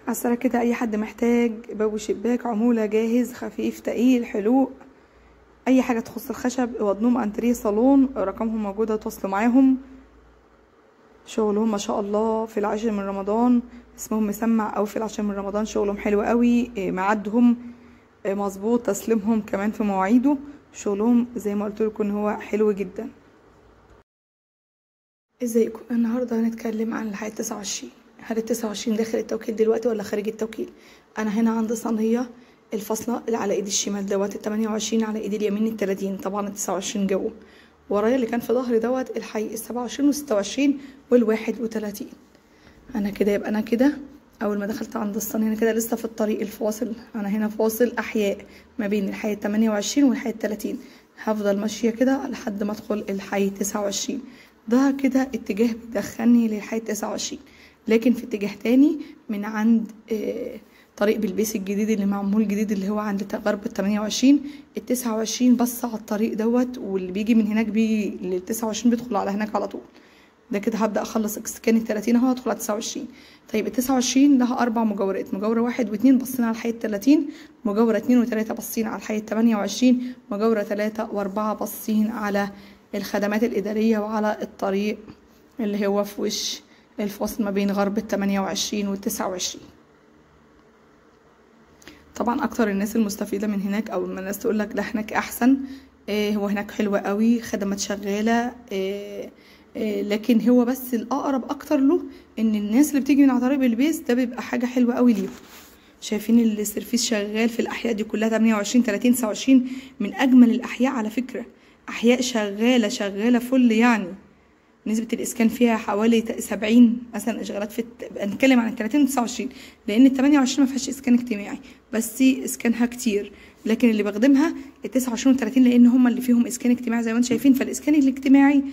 عالسريع كده اي حد محتاج باب وشباك، عمولة جاهز، خفيف تقيل حلوق، اي حاجة تخص الخشب، اوض نوم، انتريه، صالون، رقمهم موجودة، تواصلوا معاهم. شغلهم ما شاء الله في العاشر من رمضان، اسمهم مسمع او في العاشر من رمضان، شغلهم حلو قوي، ميعادهم مظبوط، تسليمهم كمان في مواعيده، شغلهم زي ما قلت لكم ان هو حلو جدا. ازيكم؟ النهارده هنتكلم عن الحي 29. هل ال 29 داخل التوكيل دلوقتي ولا خارج التوكيل؟ انا هنا عند صينية الفاصلة اللي على ايد الشمال دوت ال 28، على ايد اليمين ال 30، طبعا ال 29 جوه. ورايا اللي كان في ظهري دوت الحي ال 27 وال 26 وال 31. انا كده يبقى انا كده اول ما دخلت عند الصينية انا كده لسه في الطريق الفاصل، انا هنا فاصل احياء ما بين الحي ال 28 والحي ال 30. هفضل ماشية كده لحد ما ادخل الحي 29. ده كده اتجاه بيدخلني للحي 29، لكن في اتجاه تاني من عند طريق بلبيس الجديد اللي معمول جديد اللي هو عند غرب ال 28، ال 29 بص على الطريق دوت، واللي بيجي من هناك بيجي لل 29 بيدخل على هناك على طول. ده كده هبدا اخلص اسكان ال 30 اهو، هدخل على 29. طيب ال 29 لها اربع مجاورات، مجاوره 1 و2 باصين على الحي ال 30، مجاوره 2 و3 باصين على الحي ال 28، مجاوره 3 و4 باصين على الخدمات الادارية وعلى الطريق اللي هو في وش الفاصل ما بين غرب ال 28 وال 29. طبعا اكتر الناس المستفيده من هناك، او لما الناس تقول لك ده هناك احسن، هو هناك حلوة قوي، خدمات شغالة، لكن هو بس الاقرب اكتر له ان الناس اللي بتيجي من على طريق بلبيس ده بيبقى حاجة حلوة قوي ليهم. شايفين السيرفيس شغال في الاحياء دي كلها 28 30 29، من اجمل الاحياء على فكرة، احياء شغالة شغالة فل، يعني نسبة الإسكان فيها حوالي 70 مثلا إشغالات في هنتكلم عن ال 30 و 29، لأن ال 28 ما فيهاش إسكان اجتماعي بس إسكانها كتير، لكن اللي بخدمها ال 29 و 30 لأن هم اللي فيهم إسكان اجتماعي زي ما انتم شايفين. فالإسكان الاجتماعي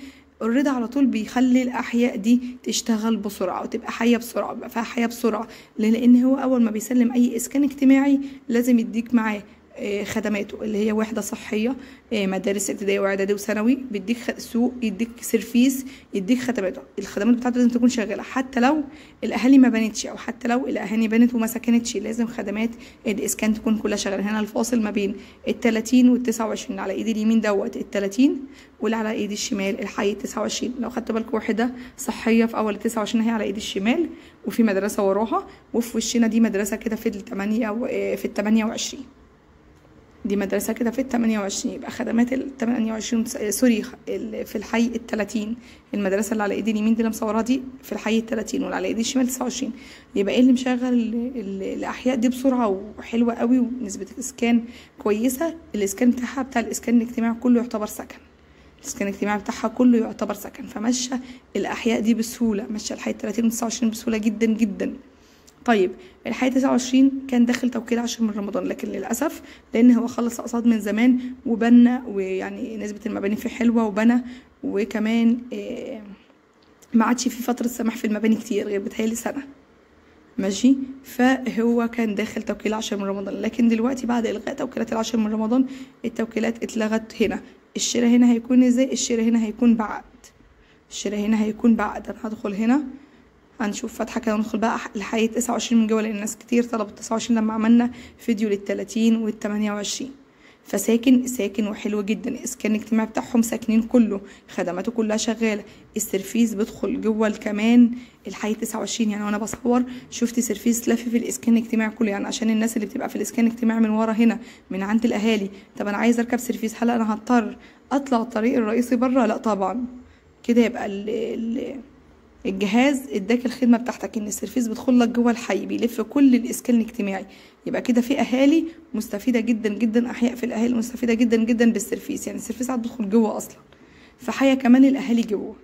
already على طول بيخلي الأحياء دي تشتغل بسرعة وتبقى حية بسرعة، بيبقى فيها حياة بسرعة، لأن هو أول ما بيسلم أي إسكان اجتماعي لازم يديك معاه خدماته اللي هي وحدة صحية، مدارس ابتدائي واعدادي وثانوي، بيديك سوق، يديك سيرفيس، يديك خدماته. الخدمات بتاعته لازم تكون شغالة حتى لو الاهالي ما بنتش، او حتى لو الاهالي بنت وما سكنتش، لازم خدمات الاسكان تكون كلها شغالة. هنا الفاصل ما بين ال 30 وال 29، على ايد اليمين دوت ال 30 واللي على ايد الشمال الحي 29. لو خدت بالكم وحدة صحية في اول 29 هي على ايد الشمال، وفي مدرسة وراها، وفي وشنا دي مدرسة كده في ال 8 في ال 28، دي مدرسة كده في ال 28. يبقى خدمات ال 28 sorry في الحي ال 30، المدرسة اللي على ايد اليمين دي اللي مصوراها دي في الحي ال 30، واللي على ايد الشمال 29. يبقى ايه اللي مشغل الاحياء دي بسرعة وحلوة قوي ونسبة الاسكان كويسة؟ الاسكان بتاعها بتاع الاسكان الاجتماعي كله يعتبر سكن، الاسكان الاجتماعي بتاعها كله يعتبر سكن، فمشى الاحياء دي بسهولة، مشى الحي ال 30 و 29 بسهولة جدا جدا. طيب الحي 29 كان داخل توكيل 10 من رمضان، لكن للأسف لأن هو خلص أقساط من زمان وبنى، ويعني نسبة المباني فيه حلوة وبنى، وكمان ما عادش في فترة سماح في المباني كتير غير بتهيألي سنة ماشي، فهو كان داخل توكيل 10 من رمضان. لكن دلوقتي بعد إلغاء توكيلات 10 من رمضان التوكيلات اتلغت. هنا الشراء هنا هيكون ازاي؟ الشراء هنا هيكون بعقد، الشراء هنا هيكون بعقد. أنا هدخل هنا هنشوف فتحة كده، ندخل بقى الحي 29 من جوه، لأن الناس كتير طلبت 29 لما عملنا فيديو لل 30 وال 28. فساكن ساكن وحلو جدا، الاسكان الاجتماعي بتاعهم ساكنين كله، خدماته كلها شغالة، السيرفيس بيدخل جوه كمان الحي 29. يعني وانا بصور شفت سيرفيس لف في الاسكان الاجتماعي كله، يعني عشان الناس اللي بتبقى في الاسكان الاجتماعي من ورا هنا من عند الاهالي، طب انا عايز اركب سيرفيس، هل انا هضطر اطلع الطريق الرئيسي بره؟ لا طبعا. كده يبقى الجهاز اداك الخدمة بتاعتك ان السيرفيس بيدخل لك جوه الحي، بيلف كل الاسكان الاجتماعي. يبقى كده في اهالي مستفيدة جدا جدا، احياء في الاهالي مستفيدة جدا جدا بالسيرفيس، يعني السيرفيس عاد بيدخل جوه اصلا، فحيا كمان الاهالي جوه.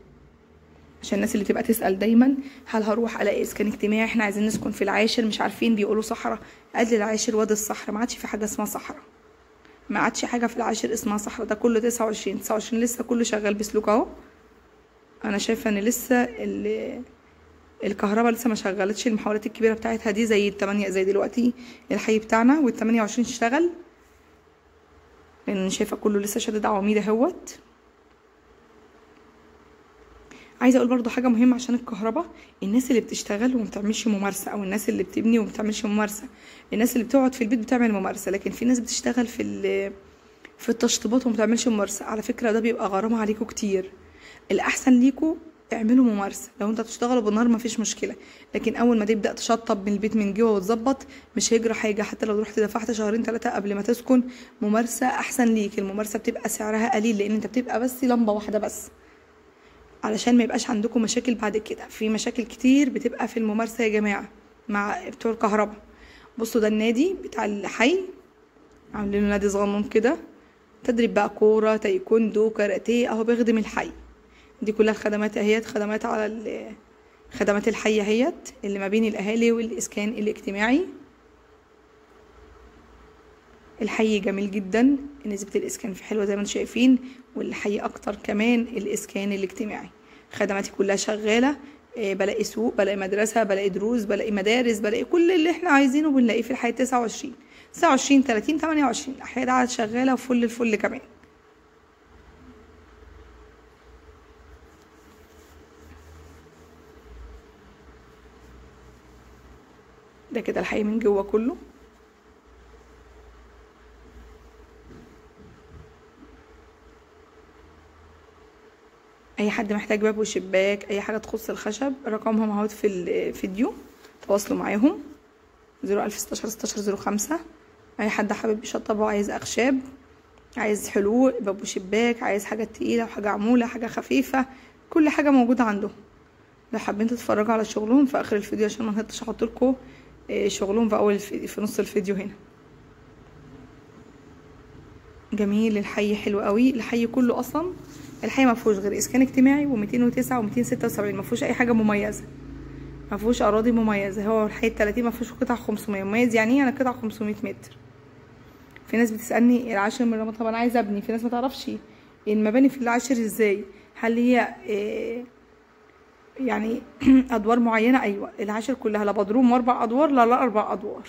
عشان الناس اللي تبقى تسال دايما هل هروح الاقي اسكان اجتماعي، احنا عايزين نسكن في العاشر مش عارفين، بيقولوا صحراء، قال العاشر وادي الصحراء، ما عادش في حاجة اسمها صحراء، ما عادش حاجة في العاشر اسمها صحراء، ده كله 29 29 لسه كله شغال بسلوك اهو. انا شايفه ان لسه الكهرباء لسه ما شغلتش المحاولات الكبيرة بتاعتها دي زي التمانية زي دلوقتي الحي بتاعنا، وال 28 اشتغل، لان شايفه كله لسه شادد عواميد اهوت. عايزه اقول برضو حاجة مهمة عشان الكهرباء، الناس اللي بتشتغل وما بتعملش ممارسة، او الناس اللي بتبني وما بتعملش ممارسة، الناس اللي بتقعد في البيت بتعمل ممارسة، لكن في ناس بتشتغل في التشطيبات وما بتعملش ممارسة. على فكرة ده بيبقى غرامة عليكم كتير. الاحسن ليكم اعملوا ممارسة، لو انت بتشتغلوا بالنهار مفيش مشكلة، لكن اول ما تبدا تشطب من البيت من جوه وتظبط مش هيجرى حاجة، حتى لو رحت دفعت شهرين 3 قبل ما تسكن. ممارسة احسن ليك، الممارسة بتبقى سعرها قليل لان انت بتبقى بس لمبة واحدة بس، علشان ما يبقاش عندكم مشاكل بعد كده. في مشاكل كتير بتبقى في الممارسة يا جماعة مع بتوع الكهرباء. بصوا ده النادي بتاع الحي، عاملين له نادي صغنون كده، تدريب بقى كورة، تايكوندو، كاراتيه، اهو بيخدم الحي. دي كلها الخدمات اهيت، خدمات على خدمات الحي اهيت اللي ما بين الاهالي والاسكان الاجتماعي. الحي جميل جدا، نسبة الاسكان فيه حلوة زي ما انتم شايفين، والحي اكتر كمان الاسكان الاجتماعي. خدماتي كلها شغالة، بلاقي سوق، بلاقي مدرسة، بلاقي دروس، بلاقي مدارس، بلاقي كل اللي احنا عايزينه بنلاقيه في الحي 29 29 30 28. الاحياء ده شغالة وفل الفل كمان. ده كده الحي من جوه كله. اي حد محتاج باب وشباك، اي حاجة تخص الخشب، رقمهم اهوت في الفيديو، تواصلوا معاهم 01016 16 05. اي حد حابب يشطب وعايز اخشاب، عايز حلول باب وشباك، عايز حاجة تقيلة وحاجه عمولة، حاجة خفيفة، كل حاجة موجودة عندهم. لو حابين تتفرجوا على شغلهم في اخر الفيديو عشان ما نهطش احط لكم شغلهم في اول الفيديو، في نص الفيديو هنا. جميل الحي، حلو قوي الحي كله. اصلا الحي ما فيهوش غير اسكان اجتماعي و209 و276، ما فيهوش اي حاجة مميزة، ما فيهوش اراضي مميزة. هو الحي 30 ما فيهوش قطع 500 مميز. يعني ايه يعني قطع 500 متر؟ في ناس بتسالني العاشر من رمضان، طب انا عايزه ابني. في ناس ما تعرفش المباني في العاشر ازاي، هل هي يعني ادوار معينة؟ ايوه العاشر كلها لا بدروم واربع ادوار، لا اربع ادوار،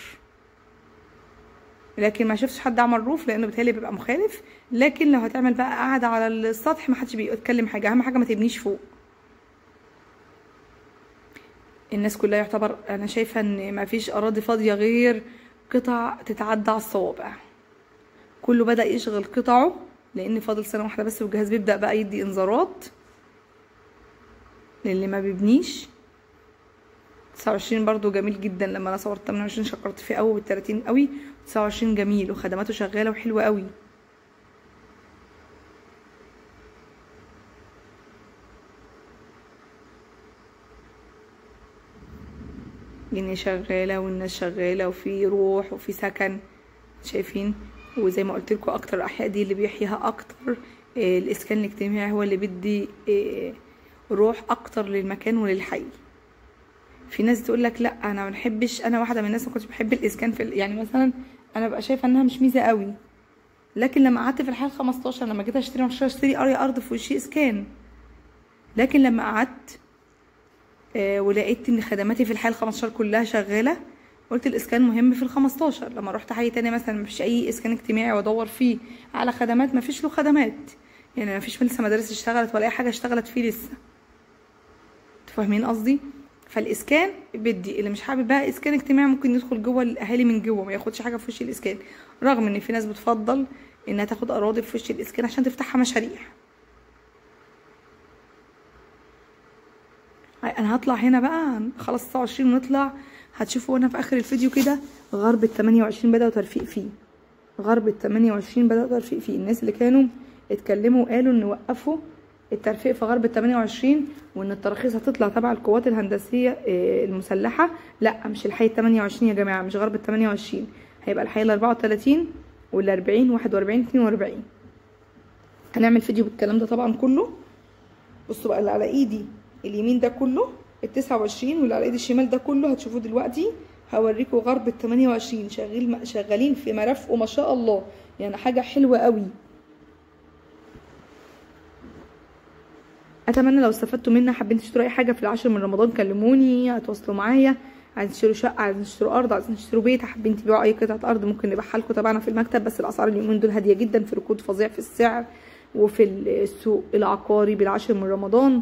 لكن ما شفتش حد عمل روف لانه بيتهيألي بيبقى مخالف. لكن لو هتعمل بقى قاعدة على السطح ما حدش بيتكلم حاجة، اهم حاجة ما تبنيش فوق. الناس كلها يعتبر انا شايفه ان ما فيش اراضي فاضية غير قطع تتعدى على الصوابع، كله بدأ يشغل قطعه لان فاضل سنة واحدة بس والجهاز بيبدأ بقى يدي انذارات للي ما بيبنيش. 29 برضو جميل جدا، لما انا صورت 28 شكرت فيه قوي، وال30 قوي، 29 جميل وخدماته شغالة وحلوه قوي. الدنيا شغالة والناس شغالة وفي روح وفي سكن، شايفين. وزي ما قلت لكم اكتر الاحياء دي اللي بيحييها اكتر الاسكان الاجتماعي، هو اللي بيدي روح اكتر للمكان وللحي. في ناس تقول لك لا انا ما بحبش، انا واحدة من الناس ما كنتش بحب الاسكان في يعني مثلا انا ببقى شايفه انها مش ميزة قوي، لكن لما قعدت في الحي 15 لما جيت اشتري مش اشتري ارض في وشي اسكان، لكن لما قعدت ولقيت ان خدماتي في الحي 15 كلها شغالة، قلت الاسكان مهم في ال15. لما رحت حي تاني مثلا مفيش اي اسكان اجتماعي وادور فيه على خدمات، مفيش له خدمات، يعني مفيش لسه مدارس اشتغلت ولا اي حاجة اشتغلت فيه لسه، فاهمين قصدي؟ فالاسكان بدي اللي مش حابب بقى اسكان اجتماعي ممكن يدخل جوه الاهالي من جوه، ما ياخدش حاجة في وش الاسكان، رغم ان في ناس بتفضل انها تاخد اراضي في وش الاسكان عشان تفتحها مشاريع. انا هطلع هنا بقى خلاص 29 ونطلع، هتشوفوا هنا في اخر الفيديو كده غرب ال 28 بدأوا ترفيق فيه، غرب ال 28 بدأوا ترفيق فيه. الناس اللي كانوا اتكلموا وقالوا ان وقفوا الترفيق في غرب ال 28 وان التراخيص هتطلع تبع القوات الهندسية المسلحة، لا مش الحي ال 28 يا جماعة، مش غرب ال 28، هيبقى الحي ال 34 وال 40 41 42. هنعمل فيديو بالكلام ده طبعا كله. بصوا بقى اللي على ايدي اليمين ده كله ال 29 واللي على ايدي الشمال ده كله هتشوفوه دلوقتي، هوريكم غرب ال 28 شغالين في مرافقة ما شاء الله، يعني حاجة حلوة قوي. اتمنى لو استفدتوا منها. حابين تشتروا اي حاجة في العاشر من رمضان كلموني، اتواصلوا معايا. عايزين تشتروا شقه، عايزين تشتروا ارض، عايزين تشتروا بيت، حابين تبيعوا اي قطعه ارض ممكن نبيعها لكم تبعنا في المكتب، بس الاسعار اليومين دول هادية جدا، في ركود فظيع في السعر وفي السوق العقاري بالعاشر من رمضان.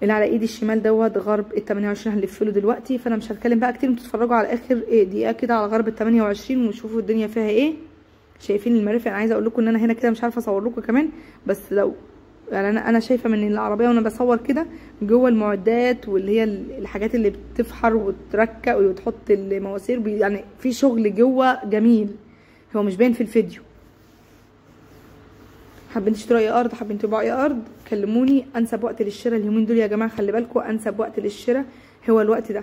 اللي على ايدي الشمال دوت غرب ال 28، هنلف له دلوقتي. فانا مش هتكلم بقى كتير، انتوا تتفرجوا على اخر دقيقة كده على غرب ال 28 وشوفوا الدنيا فيها ايه. شايفين المرافق؟ انا عايزه اقول لكم ان انا هنا كده مش عارفه اصور لكم كمان، بس لو يعني انا شايفه من العربية وانا بصور كده جوه المعدات واللي هي الحاجات اللي بتفحر وتركق وتحط المواسير، يعني في شغل جوه جميل، هو مش باين في الفيديو. حابين تشتروا اي ارض، حابين تبيعوا اي ارض، كلموني. انسب وقت للشراء اليومين دول يا جماعة، خلي بالكم، انسب وقت للشراء هو الوقت ده.